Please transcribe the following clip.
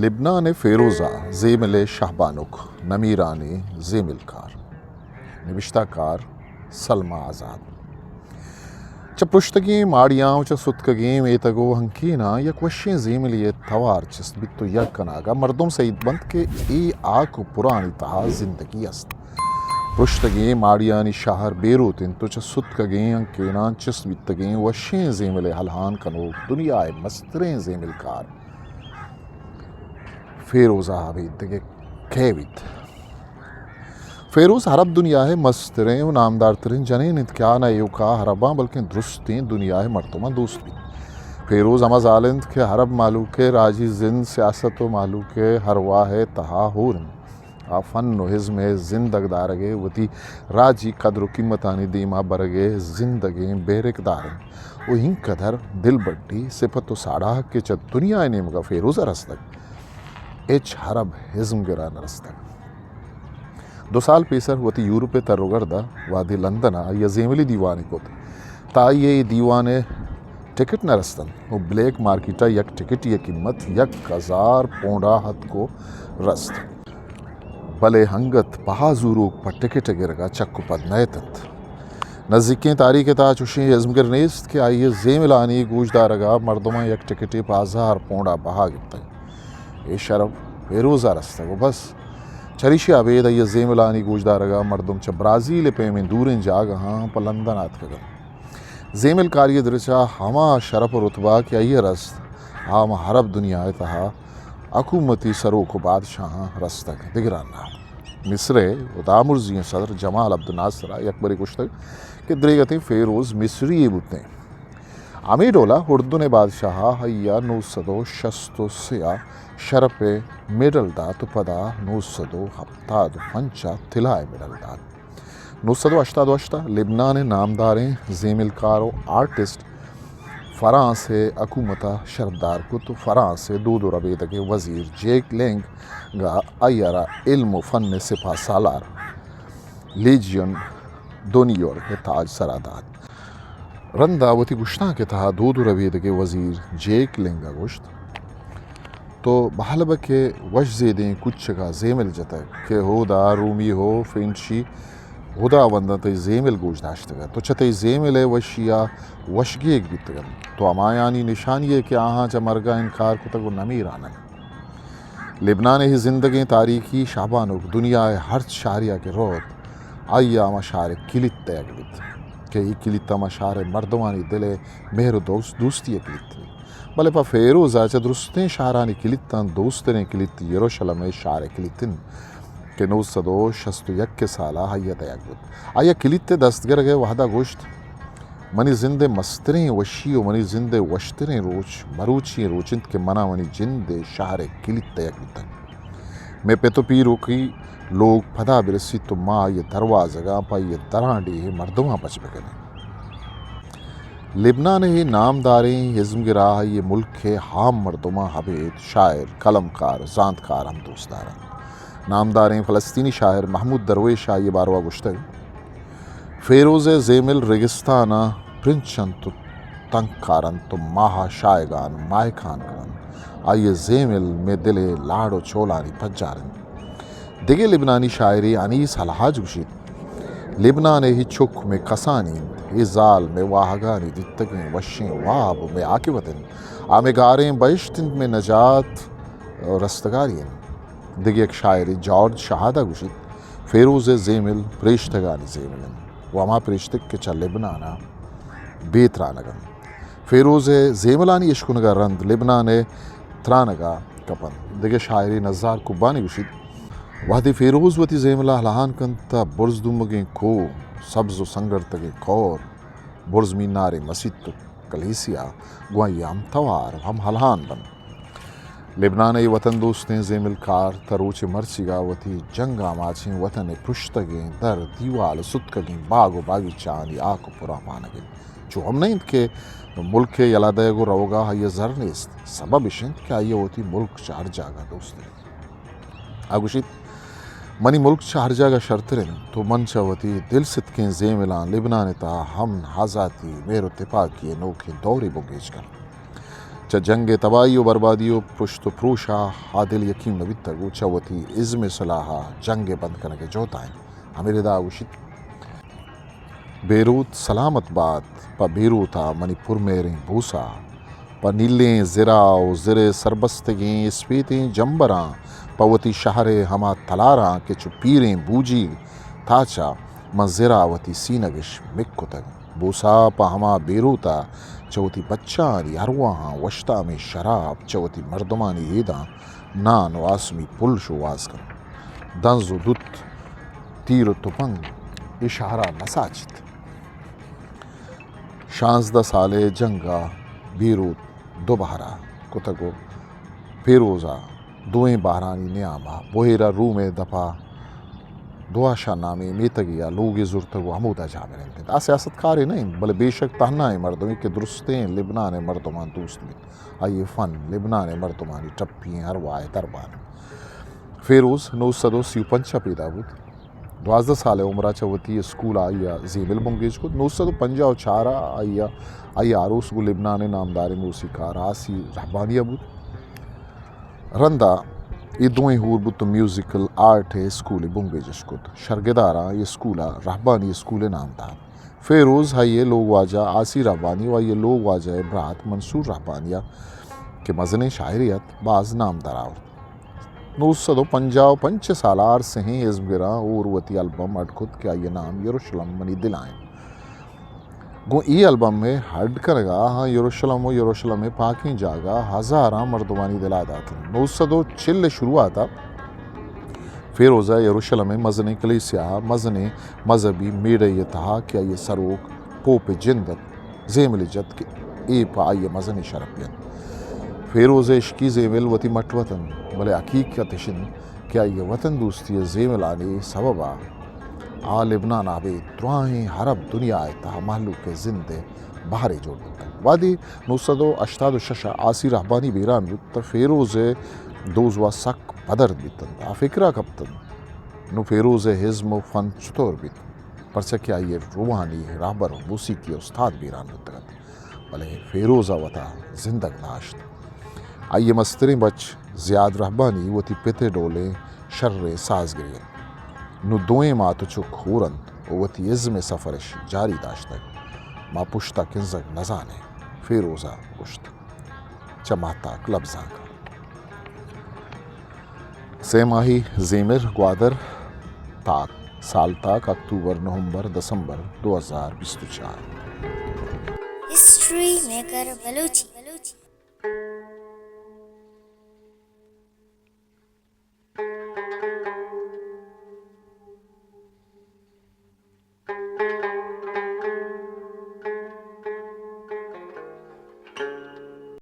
لبنان ءِ فیروزہ، زیمل ءِ شاہبانک، نمیرانیں زیملکار۔ نبشتہ کار سلمی آزات۔ چہ پرشتگیں ماڑیاں ءُ چہ ستکگیں میتگ ءُ ہنکیناں یک وشیں زیملے ءِ توار چست بیت ءُ یک اناگہ مردم سید بنت کہ اے ہاک ءُ پرانی تہا زندگی است۔ پرشتگیں ماڑیانی شہر بیروت انت ءُ چہ ستکگیں ہنکیناں چست بیتگیں وشیں زیمل ءِ ہلہان کنوک دنیا ءِ مستریں زیملکار فیروزہ ابید دگہ کئے بیت؟ فیروز عرب دنیا ءِ مستریں ءُ نامدارتریں جنین انت کہ آ نہ ایوکا عرباں بلکیں درستیں دنیا ءِ مردماں دوست بیت۔ فیروز ہما زال انت کہ عرب مہلوک ءِ راجی زند، سیاست ءُ مہلوک ءِ ارواہ ءِ تہا ہور انت۔ آ فن ءُ ازم ءِ زندگ دارگ ءِ، وتی راجی قدر ءُ قیمتانی دیما برگ ءِ زندگیں بہرکدار انت ءُ اینکدر دلبڈی، صفت ءُ ساڑاہک کہ چہ دنیا ءِ نیمگا فیروز ءَ رستگ، ہچ عرب ازمگر ءَ نہ رستگ۔ دو سال پیسر وتی یورپ ءِ تر ءُ گرد ءَ وہدے لندن ءَ آئی ءَ زیملی دیوانے کت، تہ آئی ءَ اے دیوان ءِ ٹکٹ نہ رستنت ءُ بلیک مارکیٹ ءَ یک ٹکٹے ءِ قیمت یک ہزار پونڈ ءَ اتک ءُ رست۔ بلے انگت بہا زوروک پہ ٹکٹ ءِ گرگ ءَ چک ءُ پد نہ اتنت۔ نزیکیں تاریخ ءِ تہا چوشیں ازمگر نیست کہ آئی ءِ زیملانی گوشدارگ ءَ مردماں یک ٹکٹے پہ ہزار پونڈ ءَ بہا گپتگ۔ اے شرپ فیروز ءَ رستگ ءُ بس۔ چریشی ءَ ابید آئی ءِ زیملانی گوشدارگ ءَ مردم چہ برازیل ءِ پیمیں دوریں جاگہاں پہ لندن ءَ اتکگ انت۔ زیمل کاری ءِ درچ ءَ ہما شرپ ءُ رتبہ کہ آئی ءَ رست، آ ہما عرب دنیا ءِ تہا حکومتی سروک ءُ بادشاہاں رستگ۔ دگراں نہ۔ مصر ءِ ہدامرزی ئیں صدر جمال عبدالناصر ءَ یک برے گوشتگ کہ دریگتیں فیروز مصری یے بوتیں۔ ہمے ڈول ءَ اردن ءِ بادشاہ ءَ آئی ءَ نو سد ءُ شست ءُ سے ءَ شرپ ءِ میڈل دات ءُ پدا نو سد ءُ ہپتاد ءُ پنچ ءَ طلا ءِ میڈل دات۔ نو سد ءُ ہشتاد ءُ ہشت ءَ لبنان ءِ نامداریں زیملکار ءُ آرٹسٹ فرانس ءِ حکومت ءَ شرپدار کت ءُ فرانس ءِ دود ءُ ربیدگ ءِ وزیر جیک لینگ ءَ آئی ءَ را علم ءُ فن ءِ سپاہ سالار، لیجیون دونیور ءِ تاج سر ءَ دات۔ رند ءَ وتی گشتانک ءِ تہا دود ءُ ربیدگ ءِ وزیر جیک لینگ ءَ گوشت، تو بہل بہ کہ وش زیدیں کچک ءَ زیمل جتگ کہ اودا رومیو ءُ فینچی ہداونداں تئی زیمل گوش داشتگ ات۔ تو چہ تئی زیمل ءِ وشی ءَ وشگیگ بیتگ انت۔ تو ہمایانی نشانی ئے کہ آہاں چہ مرگ ءَ انکار کتگ ءُ نمیران انت۔ لبنان ءِ زندگیں تاریخی شاہبانک دنیا ءِ ہرچ شہرے ءَ کہ روت، آئی ءَ ہما شہر ءِ کلیت دئیگ بیت کہ اے کلیت ہما شہر ءِ مردمانی دل ءِ مہر ءُ دوست، دوستی ءِ کلیت انت۔ بلے پہ فیروز ءَ چہ درستیں شہرانی کلیتاں دوستریں کلیت یروشلم ءِ شہر ءِ کلیت انت کہ نو سد ءُ شست ءُ یک ءِ سال ءَ آئی ءَ دئیگ بوت۔ آئی ءَ کلیت ءِ دستگرگ ءِ وہد ءَ گوشت، منی زند ءِ مستریں وشی ءُ منی زند ءِ وشتریں روچ مروچی ئیں روچ انت کہ من ءَ منی جند ءِ شہر ءِ کلیت دئیگ بوتگ۔ مئے پت ءُ پیروکی لوگ پدا برسیت ءُ ما آئی ءِ دروازگاں پہ آئی ءِ دراں ڈیھ ءِ مردماں پچ بہ کنیں۔ لبنان ءِ نامداریں ازمگر ءَ آئی ءِ ملک ءِ عام مردماں ابید شاعر، قلمکار، زانتکار ہم دوست دار انت۔ نامداریں فلسطینی شاعر محمود درویش ءَ آئی ءِ باروا گوشتگ، فیروز ءِ زیمل ریگستاناں پرنچ انت ءُ تنک کارنت ءُ ماہ ءَ شاہگان ماہکان کننت۔ آئی ءِ زیمل مئے دل ءِ لاڑ ءُ چولانی پجار انت۔ دگہ لبنانی شاعرے انیس الحاج گوشیت، لبنان ءِ اے چک مئے کسانی انت، اے زال مئے واہگانی دیتگیں وشیں واب ءُ مئے عاقبت انت، آ مئے گاریں بہشت انت، مئے نجات ءُ رستگاری انت۔ دگہ یک شاعرے جارج شہاد ءَ گوشیت، فیروز ءِ زیمل پریشتگانی زیمل انت ءُ ہما پریشتگ کہ چہ لبنان ءَ بے ترانگ انت۔ فیروز ءِ زیملانی اشکنگ ءَ رند لبنان ءِ ترانگ ءَ کپنت۔ دگہ شاعرے نزار کبانی گوشیت، وہدے فیروز وتی زیمل ءَ ہلہان کنت تہ برز دومگیں کوہ، سبز ءُ سنگرتگیں کور، برز میناریں مسیت ءُ کلیسیا گوں آئی ءَ ہم توار ءُ ہم ہلہان بنت۔ لبنان ءِ اے وطن دوستیں زیملکار تہ روچ ءِ مرچیگ ءَ وتی جنگ آماچیں وطن ءِ پرشتگیں در، دیوال ءُ ستکگیں باگ ءُ باگیچہانی ہاک ءُ پراں وانگ انت۔ چو ہم نہ انت کہ ملک ءِ یلہ دئیگ ءُ روگ ءَ آئی ءَ زر نیست، سبب اش انت کہ آئی ءَ وتی ملک چہ ہر جاگہ دوست انت۔ آ گوشیت، منی ملک چہ ہر جاگہ شرتر انت ءُ من چہ وتی دل ستکیں زیملاں لبنان ءِ تہا امن، آزاتی، مہر ءُ تپاکی ءِ نوکیں دورے بنگیج کناں۔ جنگ ءِ تباہی ءُ بربادی ءُ پرشت ءُ پروش ءَ آ دل یکیم نہ بیتگ ءُ چہ وتی ازم ءِ سلاہ ءَ جنگ ءِ بند کنگ ءِ جہد ءَ انت۔ ہمے ردا گوشیت، بیروت سلامت بات، پہ بیروت ءَ منی پرمہریں بوسا، پہ نیلیں زر ءَ ءُ زر ءِ سربستگیں اسپیتیں جمبراں، پہ وتی شہر ءِ ہما تلاراں کہ چو پیریں بوجیگ تاچ ءَ من زر ءَ وتی سینگ اش مک کتگ۔ بوسا پہ ہما بیروت ءَ چہ وتی بچانی ارواہاں وشتامیں شراب، چہ وتی مردمانی ایداں نان ءُ آسمی پل شوہاز کنت۔ دنز ءُ دوت، تیر ءُ تپنگ اے شہر ءَ نہ ساچیت۔ شانزدہ سال ءِ جنگ ءَ بیروت دو بہر ءَ کتگ ءُ فیروز ءَ دوئیں بہرانی نیام ءَ بحیرہ روم ءِ دپ ءَ دواشان نامیں میتگے ءَ لوگے زرتگ ءُ ہمودا جاہ برنت انت۔ آ سیاستکارے نہ انت، بلے بے شک تہنائیں مردمے کہ درستیں لبنان ءِ مردماں دوست بیت۔ آئی ءِ فن لبنان ءِ مردمانی ٹپی ئیں ارواہ ءِ درمان انت۔ فیروز نو سد ءُ سی ءُ پنچ ءَ پیدا بوت۔ دوازدہ سال ءِ عمر ءَ چہ وتی اسکول ءَ آئی ءَ زیمل بنگیج کت۔ نو سد ءُ پنجاہ ءُ چار ءَ آئی ءَ، آئی ءِ آروس گوں لبنان ءِ نامداریں موسیقار آسی رحبانی ءَ بوت۔ رند ءَ اے دوئیں ہور بوت ءُ میوزیکل آرٹ ءِ اسکولے بنگیج اش کت۔ شرگداراں اے اسکول ءَ رحبانی اسکول ءِ نام دات۔ فیروز آئی ءِ لوگ واجہ آسی رحبانی ءُ آئی ءِ لوگ واجہ ءِ برات منصور رحبانی ءَ کہ مزنیں شاعرے ات، باز نام در آورت۔ نو سد ءُ پنجاہ ءُ پنچ ءِ سال ءَ ہر سہیں ازمگراں ہور وتی البم اڈ کت کہ آئی ءِ نام یروشلم منی دل ءَ انت۔ گوں اے البم ءِ اڈ کنگ ءَ آہاں یروشلم ءُ یروشلم ءِ پاکیں جاگہ ءَ ہزاراں مردمانی دل ءَ دات انت۔ نو سد ءُ چل ءِ شروعات ءَ فیروز ءَ یروشلم ءِ مزنیں کلیسیا ءَ مزنیں مذہبی میڑے ءِ تہا کہ آئی ءِ سروک پوپ ءِ جند ات، زیملے جت کہ اے پہ آئی ءَ مزنیں شرپے انت۔ فیروز ءِ عشقی زیمل وتی مٹ وطن، بلے حقیقت اش انت کہ آئی ءِ وطن دوستی ءِ زیملانی سبب ءَ آ لبنان ءَ ابید دراہیں عرب دنیا ءِ تہا مہلوک ءِ زند ءِ بہرے جوڑ بوتگ۔ وہدے نو سد ءُ ہشتاد ءُ شش ءَ آسی رحبانی بیران بوت تہ فیروز ءِ دوزواہ سک پدرد بیت انت۔ آ فکر ءَ کپت انت، نوں فیروز ءِ ازم ءُ فن چتور بیت؟ پرچا کہ آئی ءِ روحانی رہبر ءُ موسیقی ءِ استاد بیران بوتگ ات، بلے فیروز ءَ وتا زندگ داشت۔ آئی ءِ مستریں بچ زیاد رحبانی وتی پت ءِ ڈولیں شریں سازگرے انت۔ نوں دوئیں مات ءُ چک ہور انت ءُ وتی ازم ءِ سفر اش جاری داشتگ۔ ما پشت ءَ کنزگ نزانیں، فیروز ءَ گوشت۔ چہ ماہتاک لبزانک۔ سہ ماہی زیمر، گوادر، تاک، سال تاک، اکتوبر، نومبر، دسمبر، دو ہزار بیست ءُ چار۔ ہسٹری میکر بلوچی۔